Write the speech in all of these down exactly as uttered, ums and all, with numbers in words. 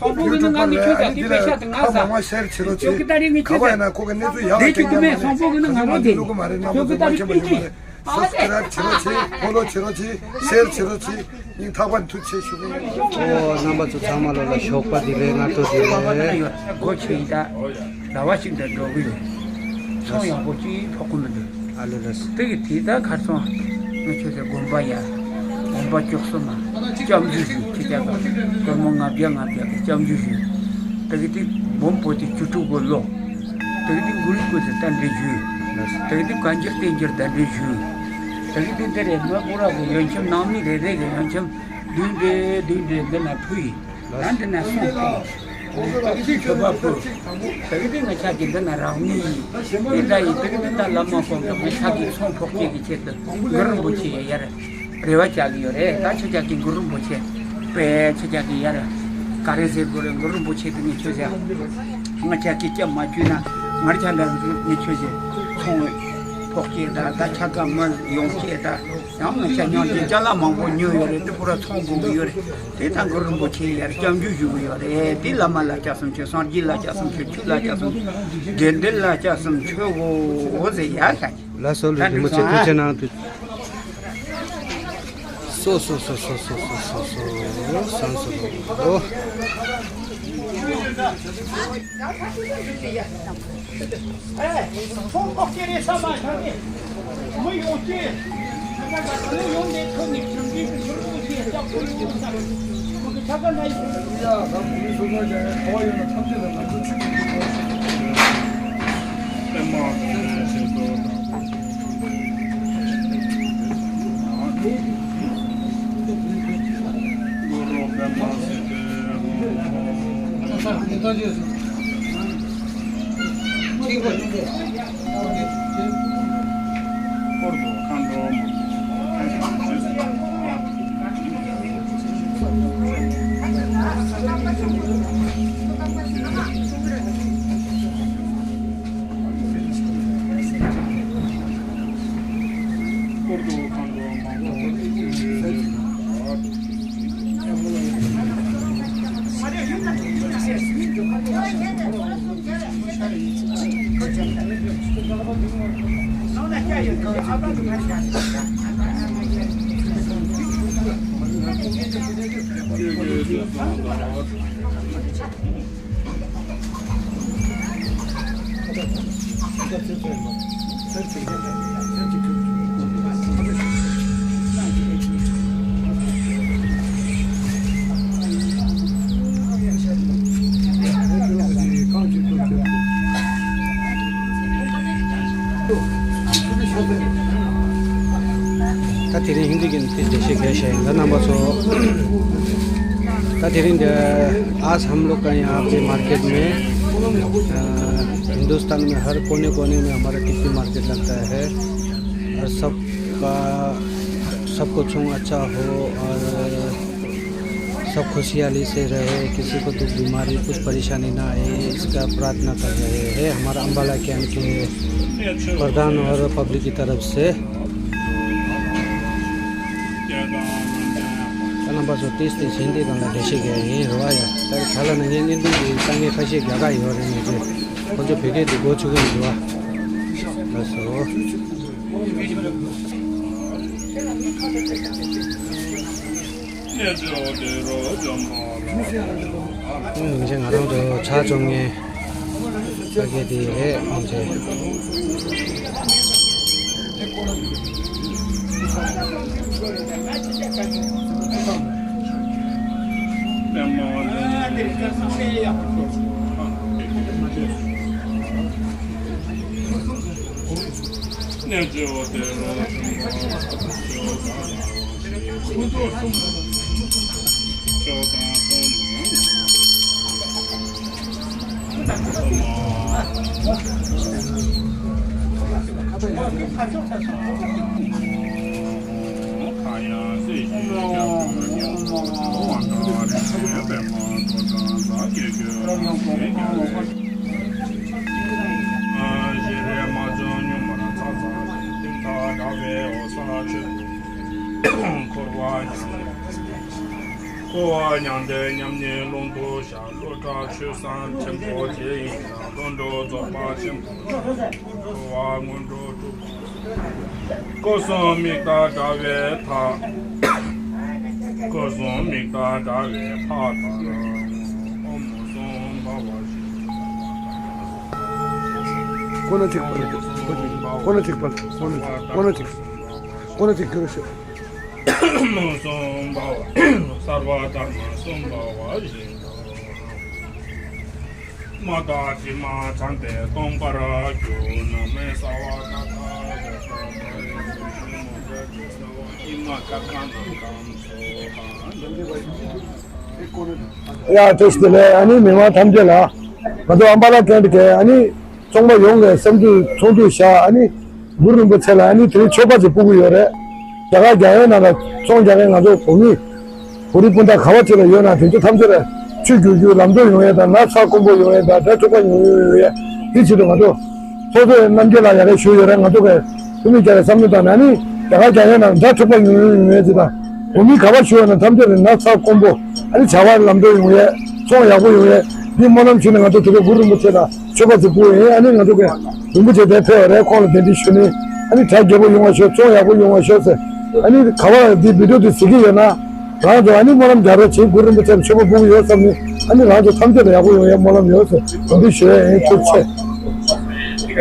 བཟང་པོ་གི་ནི་ང་མི་ཆོད་ཀྱང་དེ་པེ་ཤ་དེ་ང་ཟ། ཁ་མང་མང་ཤེར་བྱེད་རོགས་བྱེད། ཁ་བ་ཡིན་ན་ཁོ་གི་གནས་ཚུལ་ཡག་པ་ཅིག་ཡོད་མ་རེད། བཟང་པོ་གི་ནི་ང་རོ་དེ་ལུག་གི་མ་རེད། རྣམ་པ་ཚོ་མ་མཁྱེན་པ་ཡོད་མ་རེད། སབ་སི་ཀི་རབ་བྱེད་རོགས་བྱེད། ཕོ་ལོ་བྱེད་རོགས་བྱེད། ཤེར་བྱེད་རོགས་བྱེད། སྙིང་ཐག་པ་ནས་ཐུགས་རྗེ་ཆེ་ཞུ་གི་ཡིན། ཨོ་རྣམ་པ་ཚོ་ཚང་མ་ལོ་ལ་ཞོགས་པ་བདེ་ལེགས། སྔ་དྲོ་བདེ་ལེགས། སྒོ་ཕྱེ་ཡིན་ད། ཟླ་བ་གཅིག་འདྲ་འགྲོ་གི་ཡོད། ཚོང་ཡག་པོ་ཅིག་ཕོག་གི་མི་འདུག་ཨ་ལེ་ལེ། དེ་གི་དེ་ད་ཁར་སོང་། ང་ཆོས་ཟེར་དགོན་པ་ཡ། དགོན་པ་བཅུ་གསུམ་མ། སྐྱབས་འཇུག་ཞུ་ཁྱེད་ཅག་ག་སྒོར་མོ་ལྔ་བརྒྱ་ལྔ་བརྒྱ་གི་སྐྱབས་འཇུག་ཞུ། དེ་གི་དེ་འབུམ་པོ་ཏི་བཅུ་དྲུག་གི་ལོ། དེ་གི་དེ་གུ་རུ་སྐུ་ཚེ་རྟེན་འབྲེལ་ཞུ། དེ་གི་དེ་བཀའ་འགྱུར་བསྟན་འགྱུར་གདན་འདྲེན་ཞུ། དེ་གི་དེ་འདི་རེད། མི་པུ་ར་གི་ཡོན་ཁྱིམ་ནང་མི་རེ་རེ་གི་ཡོན་ཁྱིམ་བདུན་འདྲེ་བདུན་འདྲེ་འདི་ན་ཕུལ་ཡིན། ད་འདི་ན་སོང་སྟེ། ད་གི་དེ་མཆོད་པ་ཕུལ། ད་གི་དེ་ང་ཆ་གི་འདི་ན་རང་མི་ཡིན། འདི་འདྲ་ཡིན། ད་གི་དེ་ད་བླ་མ་ཁོང་གི་ང་ཆ་གི་ཚོང་ཕོགས་སྐྱེད་ཀྱི་ཆེད་དུ་གུ་རུ་རིན་པོ་ཆེ་ཡ་ཡར་རེ་བ་བཅའ་གི་ཡོད་རེད། ད་ཁྱེད་ཅག་གི་གུ་རུ་རིན་པོ་ཆེ་པས་ཁྱེད་ཅག་གི་ཡར་ག་རེ་ཟེར་དགོས་རེད། གུ་རུ་རིན་པོ་ཆེ་དེ་ངས་ཁྱོད་ཟེར། ང་ཆ་གི་སྐྱབས་མ་བཅོལ་ན་ང་ཆ་འདྲ་ངས་ཁྱོད་ཟེར། ཚོང་ཕོགས་སྐྱེད་ད་ད་ཆ་ག་མི་ཡོང་སྐྱེད་ད། ཡང་ང་ཅག་ཉོན་ཅིག་ཅ་ལག་མང་པོ་ཉོས་ཡོད་རེད། དེ་པུ་ར་ཚོང་དགོས་ཀྱི་ཡོད་རེད། དེ་དང་གུ་རུ་རིན་པོ་ཆེ་ཡར་སྐྱབས་འཇུག་ཞུ་གི་ཡོད་རེད། དེ་བླ་མ་ལ་སྐྱབས་སུ་མཆི། སངས་རྒྱས་ལ་སྐྱབས་སུ་མཆི། ཆོས་ལ་སྐྱབས་སུ་མཆི། དགེ་འདུན་ལ་སྐྱབས་སུ་མཆི་གོ་ཟེར་ཡ་ཤ་ཅིག་ལགས་སོ། ལགས་སོ། ལུས་རིན་པོ་ཆེ་ཐུགས་རྗེ་གནང་། སོ་སོ་སོ། སང་སོ་ལོ། ད་དེ་རིང་ཧིན་དི་གི་འདི་འགྲེལ་བཤད་རྒྱག་བྱས་ཡིན། ད་རྣམ་པ་ཚོ། ད་དེ་རིང་འདི། आज हम लोग का यहाँ पे मार्केट में, अ, हिंदुस्तान में हर कोने कोने में हमारा टिक्की मार्केट लगता है। और सबका, सबको छुंग अच्छा हो और सब खुशहाली से रहे, किसी को दुख बीमारी कुछ परेशानी ना आए, इसका प्रार्थना कर रहे हैं हमारा अम्बाला कैंप के प्रधान और पब्लिक की तरफ से। ད་རྣམ་པ་ཚོ་ཏིས་ཏིས་ཧིན་དི་སྒང་ལ་འགྲེལ་བཤད་རྒྱག་ཡིན་རེད་བ་ཡ། ད་ག་ལ་ན་ངས་བརྙན་ཐུང་གི་དཀའ་ངལ་ཁ་ཤས་རྒྱག་ག་ཡོད་རེད། ངས་ཚོས་ཁོ་ཚོ་བོད་སྐད་དེ་གོ་ཆོད་ཀྱི་མི་འདུག་བ། ལགས་སོ། ང་རང་ཚོ་ཇ་བཙོང་མཁན་ཕ་གི་དེ་རེད། ཨང་ཅེ། འཁོར་བ་ཉམས། འཁོར་བ་མྱང་འདས་མཉམ་ཉིད་ཀློང་དུ་བཞག་བློ་བྲལ་ཆོས་སེམས་ཆེན་པོ་དེ་ཡིན་ལ། བློ་འགྲོ་རྫོགས་པ་ཆེན་པོ་འཁོར་བ་སྔོན་འགྲོ་དྲུག་སྐུ་གསུམ་དམིགས་དང་བྲལ་བའི་མཐའ། སྐུ་གསུམ་དམིགས་དང་བྲལ་བའི་མཐའ་དང་། ཨོཾ་སྭ་བྷཱ་ཝ་ཤིན་ཏུ། ཁོ་ན་ཅིག་པར། ཁོ་ན་ཅིག་པར། ཁོ་ན་ཅིག་ཁོ་ན་ཅིག་ཁོ་ན་ཅིག་གྱུར་ཤོག་ཨོཾ་སྭ་བྷཱ་ཝ་སརྦ་དྷརྨ་སྭ་བྷཱ་ཝ་ཤིན་ཏུ། མ་དང་དྲི་མ་བྱམས་པས་སྟོང་པར་གྱུར། ན་མེ་སྭ་བྷཱ་ཏ་ཐཱ་ག་ཏ་ཨི་མ་ཀ་ཁ་ན་ཀམ་སྭ་བྷཱ། ཡ་བཀྲ་ཤིས་བདེ་ལེགས། ཨ་ནི་མི་མང་ཐམས་ཅད་ལ་ང་ཚོ་ཨམ་བ་ལ་ཀན་ཏི་གའི་ཨ་ནི་ཚོང་པ་ཡོངས་ལ་སེམས་འདུན་ཚོགས་འདུ་བཞག་ཨ་ནི་གུ་རུ་རིན་པོ་ཆེ་ལ་ཨ་ནི་དེ་རིང་མཆོད་པ་ཅིག་ཕུལ་གི་ཡོད་རེད། རྒྱ་གར་རྒྱལ་ཡོངས་ནང་ལ་ཚོང་རྒྱག་མཁན་ང་ཚོ་བོད་མི་བོད་རིགས་སྤུན་ཟླ་ག་བ་ཅིག་ལ་ཡོད་ན་དེ་ཚོ་ཐམས་ཅད་ལ་ཆོས་བསྒྱུར་རྒྱུ་ལམ་འགྲོ་ཡོང་ཡས་དང་ན་ཚ་དཀོན་པོ་ཡོང་ཡས་དང་དགྲ་ཐུག་པ་ཉུང་ཉུང་ཡོང་ཡས་དེ་ཆེད་དུ་ང་ཚོ་ཚོགས་གཙོ་རྣམ་རྒྱལ་ལགས་ཡ་རེ་ཞུ་ཡོད་རེད། ང་ཚོ་གི་བོད་མི་རྒྱ་རེ་བསམ་བློ་བཏང་ནས་ཨ་ནི་རྒྱ་གར་རྒྱལ་ཡོངས་ནང་དགྲ་ཐུག་པ་ཉུང་ཉུང་ཡོང་ཡས་ཅིག་དང་། བོད་མི་ག་པར་བཞུགས་ཡོད་ན་ཐམས་ཅད་ལ་ན་ཚ་དཀོན་པོ་ཨ་ནི་བྱ་བ་ལམ་འགྲོ་ཡོང་ཡས་ཚོང་ཡག་པོ་ཡོང་ཡས་འདི་སྨོན་ལམ་ཞུས་ནས་ང་ཚོ་དེ་རིང་གུ་རུ་རིན་པོ་ཆེ་དང་མཆོད་པ་ཅིག་ཕུལ་ཡིན། ཨ་ནི་ང་ཚོ་གི་རིན་པོ་ཆེ་དེ་ཕེབས་པ་རེད། ཁོང་ལ་གདན་འདྲེན་ཞུས་ནས་ཨ་ནི་གྲ་རྒྱས་པོ་ཡོང་བ་ཤོག་ཚོང་ཡག་པོ་ཡོང་བ་ཤོག་ཟེར། ཨ་ནི་ག་པར་འདི་བི་ཌིའོ་དེ་གཟིགས་ཀྱི་ཡོད་ན་རང་ཚོ་ཨ་ནི་སྨོན་ལམ་རྒྱག་རོགས་བྱེད། གུ་རུ་རིན་པོ་ཆེ་ལ་མཆོད་པ་ཕུལ་གྱི་ཡོད་བསམ་ནས་ཨ་ནི་རང་ཚོ་ཐམས་ཅད་ལ་ཡག་པོ་ཡོང་ཡས་སྨོན་ལམ་ཡོད་ཟེར་དེ་འདྲ་ཞུ་ཡས་ཡིན། ཐུགས་རྗེ་ཆེ།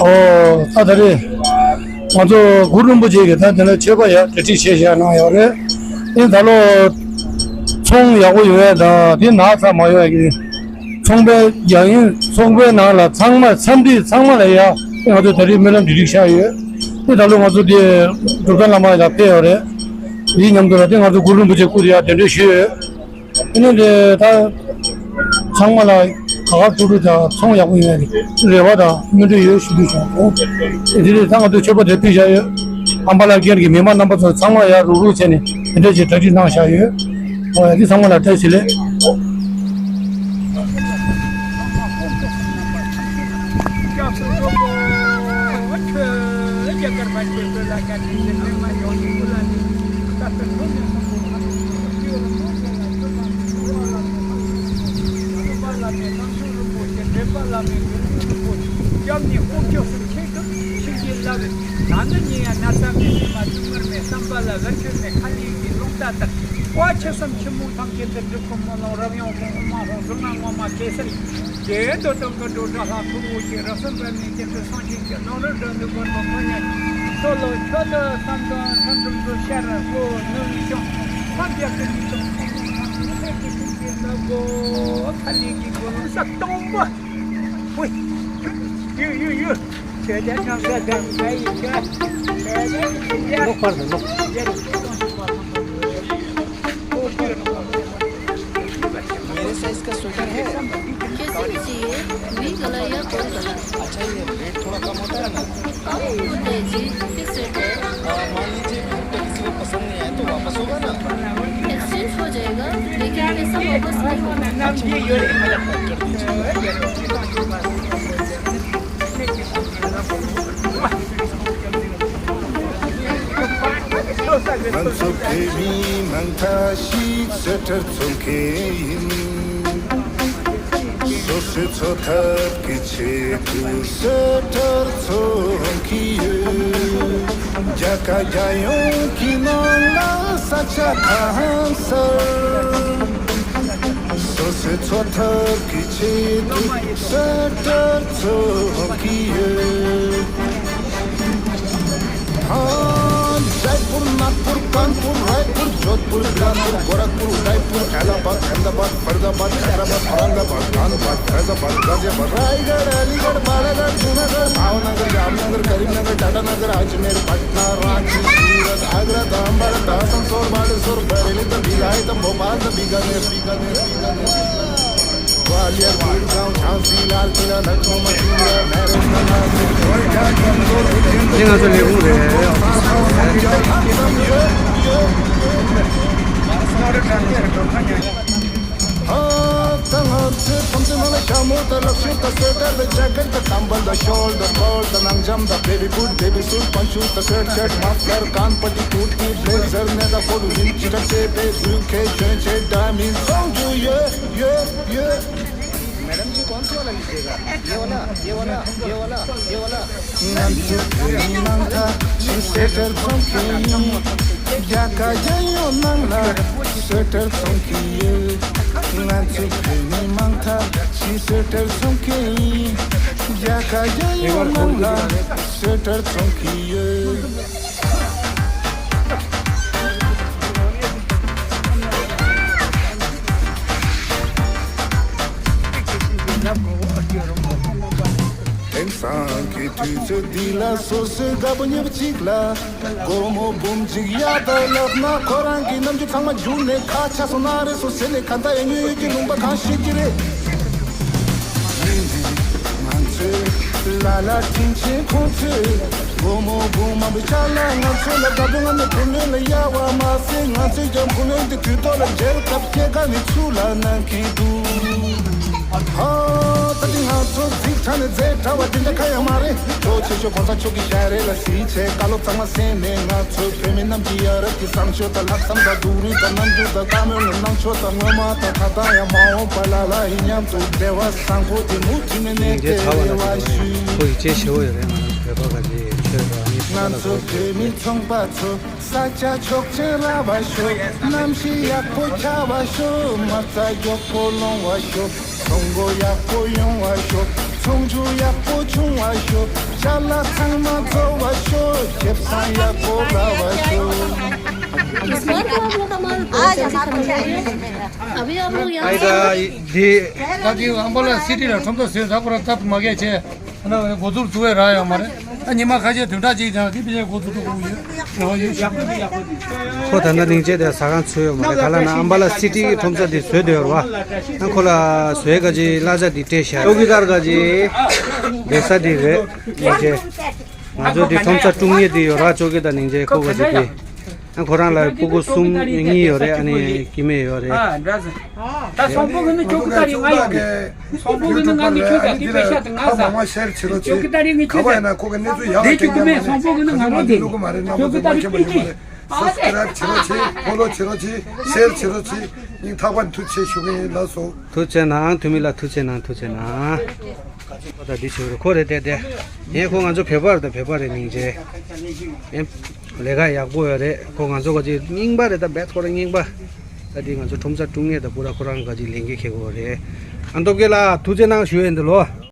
ཨོ། ད་ད་རེས་ང་ཚོ་གུ་རུ་རིན་པོ་ཆེ་གིས་ད་དེ་ནས་མཆོད་པ་ཡག་གྲ་སྒྲིག་བྱས་བཞག་གནང་ཡོད་རེད། ཨེ་ད་ལོ་ཚོང་ཡག་པོ་ཡོང་ཡ་དང་དེ་ན་ཚ་མ་ཡོང་ཡ་གི་ཚོང་པའི་རྒྱག་ཡིན། ཚོང་པའི་ནང་ལ་ཚང་མ་འཚམས་འདྲི་ཚང་མ་ལ་ཡ་ཨེ་ང་ཚོ་ད་རེས་སྨོན་ལམ་གྲ་སྒྲིག་བཞག་ཡོད། ཨེ་ད་ལོ་ང་ཚོ་དེ་གྲུབ་མཐའ་བླ་མ་ལ་ཕེབས་ཡོད་རེད། དེའི་མཉམ་དུ་ལ་དེ་ང་ཚོ་གུ་རུ་རིན་པོ་ཆེ་སྐུ་དེ་ཡ་གདན་འདྲེན་ཞུས་ཡོད། ཨ་ནི་དེ་ད་ཚང་མ་ལ་ག་ག་ཐུག་ཐུག་དང་ཚོང་ཡག་པོ་ཡོང་ཡ་གི་རེ་བ་དང་སྨོན་འདུན་ཡོད་ཞུ་རྒྱུ་བྱུང་། ཨོ། དེ་དེ་ད་ང་ཚོས་མཆོད་པ་དེ་ཕུལ་བཞག་ཡོད། ཨམ་བ་ལ་ཀན་གྱི་མི་མང་རྣམ་པ་ཚོ་ཚང་མ་ཡར་རུག་རུག་བྱས་ནས་དེ་འདྲ་ཞིག་གྲ་སྒྲིག་གནང་བཞག་ཡོད། ཨོ་ཡ་འདི་ཚང་མ་ལ་བཀྲ་ཤིས་བདེ་ལེགས། སྐྱབས་སུ་མཆིའོ། ཁྱོད་རྒྱ་གར་པ་ཆེ་བོད་ལ་དགའ་ནི་ཞེས་ལེགས་མ་ཡོང་ནི་ཀུ་ལ་ནི་ད་ལྟ་ཐོན་ནས་སོང་གོ་ཁ་ནས་སོང་གོ་ཏི་ཡོ་ལ་མོ་ཤ་ལ་ཆོས་དང་ཐུབ་པ་ལ་མེད་ཐང་ཆུ་རིན་པོ་ཆེ་འདྲེན་པ་ལ་མེད་འདྲེན་ཆུ་རིན་པོ་ཆེ་སྐྱབས་གནས་དཀོན་མཆོག་གསུམ་ཆེད་དུ་ཆིག་བརྒྱའི་བླ་བས་ད་ནི་ཉེ་ཡ་ན་ཚ་མེད་ཉི་མ་སྡུག་བསྔལ་མེད་བསམ་པ་ལ་བེར་ཆོད་མེད་ཁ་ལས་ཀྱི་རླུང་རྟ་ལྟར་བ་ཆེ་གསུམ་ཆེན་མོ་ཐམས་ཅད་འདིར་སྒྲུབ་ཀུན་སྨོན་ལམ་རབ་ཡོང་གོང་མ་ཧོ་གཟུགས་ན་ངོ་མ་གེ་སར་ཡིན། རྒྱན་དུ་དུང་གི་འགྲོ་དྲ་ལྷ་ཁུ་བོ་ཆེ་རབ་གསུམ་པ་མིན་གྱི་དུ་སངས་རྒྱས་ཀྱི་ནང་རུ་འགྲོ་འདུག་པར་དུ་ཕོ་ཉ་ཡིན། ལྷོ་ལོ་ཆོས་དུ་བསམ་དོན་ལྷུན་གྲུབ་འདུ་ཤར་ལྷོ་ནུབ་བྱང་ལྷ་བརྒྱ་ཀུན་ནས་ཀྱང་ཁོང་ཁོང་ཁང་ཁོང་ལྷས་ཀྱི་ཀུན་གྱི་བདག་པོ་ཁ་ལས་ཀྱི་སྒོ་ལུང་ས་སྟོང་པ། ཧུའི། ཡུ་ཡུ་ཡུ། ཁྱོད་ཀྱང་ནམ་ཟླ་དགའ་ཡི་ཁྱོད། ཁྱོད་ཀྱང་ཡ། ལོག་པར་དུ་ལོག་ཡ་རེད། मेरे साइज का स्वेटर है? कैसे में चाहिए? वी गला या गोल गला? अच्छा, ये रेट थोड़ा कम होता है ना? कम होता है जी, फिक्स रेट है। आ, मान लीजिए, घर पे किसी को पसंद नहीं आए तो वापस होगा ना? एक्सचेंज हो जाएगा, लेकिन पैसा वापस नहीं होगा। अच्छा, ये पैक कर दीजिए। ང་ཚོ་བོད་མིའི་ནང་ཁ་ཤས་སུ་ཊར་འཚོང་མཁན་ཡིན། སོ་སོའི་འཚོ་ཐབས་ཀྱི་ཆེད་དུ་སུ་ཊར་འཚོང་གི་ཡོད། རྒྱ་གར་རྒྱལ་ཡོངས་ཀྱི་ནང་ལ་ས་ཆ་གང་སར། སོ་སོའི་འཚོ་ཐབས་ཀྱི་ཆེད་དུ་སུ་ཊར་འཚོང་གི་ཡོད། ཧ། ཇའི་པུར། ནཱག་པུར། ཀཱན་པུར། རའི་པུར། ཇོད་པུར། སི་རཱ་པུར། གོ་རག་པུར། ཨུ་དཱའི་པུར། ཨེ་ལ་ཧ་བཱད། ཨེ་ཧ་མ་དཱ་བཱད། ཧ་རི་དཱ་བཱད། ཧའི་དྲ་བཱད། ཨོ་རང་ག་བཱད། དྷན་བཱད། ཕེ་ཛ་བཱད། གྷ་ཛི་ཡ་བཱད། རའི་གྷ་ཌ། ཨ་ལི་གྷ་ཌ། བྷ་ལ་གྷ་ཌ། ཇུ་ན་གྷ་ཌ། བྷ་བ་ན་གྷ་ཌ། ཇམ་ན་གྷ་ཌ། ཀ་རིམ་ན་གྷ་ཌ། ཊ་ཊ་ན་གྷ་ཌ། ཨ་ཇི་མེར། པ་ཊ་ན། རཱ་ཅི། སུ་ར་ཏ། ཨ་གྷ་ར། ཐ་ན་པ་ར། ད་སམ་སོར། བ་རེ་ལི། ད་བི་ལ་ཡི། ད་བྷོ་པཱལ། ད་བི་ག་ནེར། བི་ག་ནེར། བི་ག་ནེར། ग्वालियर, गुड़गांव, झांसी, लाल किला, लखनऊ, मथुरा, नैरेश, नवाबगंज, हाँ। ད་ང་ཚོའི་ཁྲོམ་ཚོའི་ནང་ལ་ཞྭ་མོ་དང་ལག་ཤེས་དང་སོ་ཊར་དང་ཇེ་ཀེཊ་དང་ཏམ་བལ་དང་ཤོལ་དང་ཀོལ་དང་ནང་འཇམ་དང་བེ་བི་བུ་ཊི་བེ་བི་སུཊ་པན་ཆུ་དང་སུའེ་ཊི་ཤར་ཊི་མ་ཕ་ལར་གན་པ་ཊི་ཀུར་ཏི་བྷི་ལེ་ཛར་ནས་དང་ཧོ་ལུ་རིན་ཅི་ཏྲ་ཅེ་པེ་རུ་ཁེ་ཆོན་ཆེ་ཌ་མི་ཚོང་རྒྱུ་ཡོད་ཡོད་ཡོད། मैडम जी कौन सी वाला लीजिएगा? ये वाला, ये वाला, ये वाला, ये वाला। ང་ཚོ་བོད་མི་མང་ཐག་ཆོད་སོ་ཊར་བཙོང་གི་ཡིན། རྒྱ་གར་རྒྱལ་ཡོངས་ནང་ལ་སོ་ཊར་བཙོང་གི་ཡོད། ང་ཚོ་བོད་མི་མང་ཐག་ཆོད་སོ་ཊར་བཙོང་གི་ཡིན། རྒྱ་གར་རྒྱལ་ཡོངས་ནང་ལ་སོ་ཊར་བཙོང་གི་ཡོད། དེང་སང་གི་དུས་ཚོད་འདི་ལ་སོ་སོའི་དགའ་པོ་ཉེ་པོ་གཅིག་ལ་སྒོར་མོ་འབུམ་གཅིག་གཡར་དང་ལབ་ན། ཁོ་རང་གི་རྣམ་འགྱུར་ཚང་མ་འགྱུར་ནས་ཁ་ཆག་སོང་ན་རེད་སོ་ཟེར་ནས། གང་ལྟར་ཡང་དངོས་ཡོད་ཀྱི་ལུང་པ་གང་ཤེས་ཀྱི་རེད། ཡིན་ནའི་ང་ཚོས་ལ་ལ་དྲིན་ཆེན་ཁོང་ཚོས་སྒོར་མོ་འབུམ་མང་པོ་ཆག་ལ་ང་ཚོ་ལ་དགའ་པོ་ང་ནས་བུ་ལོན་ལ་གཡར་བ་མ་ཟད། ང་ཚོས་ཀྱང་བུ་ལོན་དེ་དུས་ཐོག་ལ་འཇལ་སྐབས་སྐྱེད་ཀ་ནས་ཚུར་ལ་གནང་གི་འདུག་ཧ། ད་དེ་ང་ཚོ་རྫིག་ཕྲ་ནས་རྫས་ཕྲ་བ་དེ་འདྲ་གང་ཡང་མ་རེད། གྲོགས་ཆེ་ཤོས་གོང་ས་མཆོག་གི་ཞལ་རས་ལ་གཟིགས་བྱས། བཀའ་སློབ་ཚང་མ་གསན་ནས། ང་ཚོ་བོད་མི་རྣམས་ཀྱི་ཡ་རབས་ཀྱི་བསམ་སྤྱོད་དང་ལྷག་བསམ་དང་སྡུག་རུས་དང་རྣམ་འགྱུར་དང་བཀའ་མོལ་ལ་གནང་ཕྱོགས་དང་། སྔོན་མ་དང་ད་ལྟ་ཡང་མ་འོངས་པ་ལ་ལ་ཡིན་མཉམ་དུ་བདེ་བ་བཟང་པོ་དེ་མུ་མཐུད་ནས་གནས་ཏེ་རེ་བ་ཞུ། ཁོ་ཡིག་ཆེས་ཞེ་བོ་ཡོད་རེད། ང་ཚོ་བོད་པ་ག་ཅིག་ཆོས་དང་ཨ་ནི་ང་ཚོ་བོད་མི་ཚོང་པ་ཚོ། ས་ཆ་ཕྱོགས་ཆེན་ར་བ་ཤོག་གནམ་གཤིས་ཡག་པོ་ཆགས་པ་ཤོག་མ་རྩ་མགྱོགས་པོ་ལོང་བ་ཤོག་ཚོང་སྒོ་ཡག་པོ་ཡོང་བ་ཤོག་ཚོང་རྒྱུ་ཡག་པོ་བྱུང་བ་ཤོག་ཅ་ལག་ཚང་མ་རྫོགས་པ་ཤོག་ཁེ་བཟང་ཡག་པོ་རག་པ་ཤོག Smart work का कमाल। आज हमारा अभी हम लोग यहाँ से འདི། ད་དེ་ཨམ་བ་ལ་སི་ཊི་ལ་ཁྲོམ་ཐོག་ཟེར་ད་ཁོ་ར་སྟབས་མ་གས་བྱས། ཨ་ན་འགོ་འཛུགས་བཙུགས་པའི་ར་ཡོད་མ་རེད། ཨ་ཉི་མ་ཁ་ཤས་བདུན་ཕྲག་གཅིག་ཙམ་དེ་ཕལ་ཆེར་འགོ་འཛུགས་ཐུབ་ཀྱི་ཡོད། རེ་བ་ཡོད་ཤག་ཁོ་ད་ལྟ་སྙིང་རྗེ་དེ་ཟ་ཁང་ཚུད་ཡོད་མ་རེད། ག་ལ་ན་ཨམ་བ་ལ་སི་ཊི་གི་ཁྲོམ་ས་དེ་བཟོས་བསྡད་ཡོད་རེད་བ། ཨ་ཁོ་ལ་བཟོས་ག་ཅིག་གླ་ཆ་དེ་སྤྲད་ཤག་ཅོ་ཀི་དར་ག་ཅིག་བསྡད་ས་དེ་རེད། སྙིང་རྗེ། ང་ཚོ་དེ་ཁྲོམ་ས་དཀྲུག་མཁན་དེ་ཡོད་ར། ཅོ་ཀི་དར་སྙིང་རྗེ་ཁོ་ག་ཅིག་དེ། ཨ་ཁོ་རང་ལ་སྤུ་གུ་གསུམ་གཉིས་ཡོད་རེད། ཨ་ནི་སྐྱེ་དམན་ཡོད་རེད། ད་སོང་པོ་གི་ནི་ཅོ་ཀི་ཏ་རི་ང་ཡོང་གི་སོང་པོ་གི་ནི་ང་གི་ཆོས་ཀ་གི་པེ་ཤ་དེ་ང་ཟ། ཅོ་ཀི་ཏ་རི་ངི་ཆོས་ཀ་དེ་ཅོ་ཀི་མེད། སོང་པོ་གི་ནི་ང་རང་དེ་ཅོ་ཀི་ཏ་རི་པི་ཅི། Subscribe་བྱེད་རོགས་བྱེད། Follow་བྱེད་རོགས་བྱེད། Share་བྱེད་རོགས་བྱེད། སྙིང་ཐག་པ་ནས་ཐུགས་རྗེ་ཆེ་ཞུ་གི་ཡིན། ལགས་སོ། ཐུགས་རྗེ་གནང་། ཐུ་མི་ལ་ཐུགས་རྗེ་གནང་། ཐུགས་རྗེ་གནང་། ཁོ་ད་འདི་བྱེད་རོགས་ཁོ་རེད་དེ་དེ། ངས་ཁོ་ང་ཚོ་བོད་པ་རེད་ད། བོད་པ་རེད་སྙིང་རྗེ། ཨེ། ལས་ཀ་ཡག་པོ་ཡོད་རེད། ཁོ་ང་ཚོ་ག་ཅིག་རྙིང་པ་རེད་ད། བེད་ཁོ་རང་རྙིང་པ། ད་དེ་ང་ཚོ་ཁྲོམ་ས་དཀྲུག་མཁན་ད་པུ་ར་ཁོ་རང་ག་ཅིག་ལས་འགན་འཁྱེར་གོ་རེད། ཨ་སྟོབས་རྒྱལ་ལགས་ཐུགས་རྗེ་གནང་ཞུ་ཡིན་འདི་ལོ།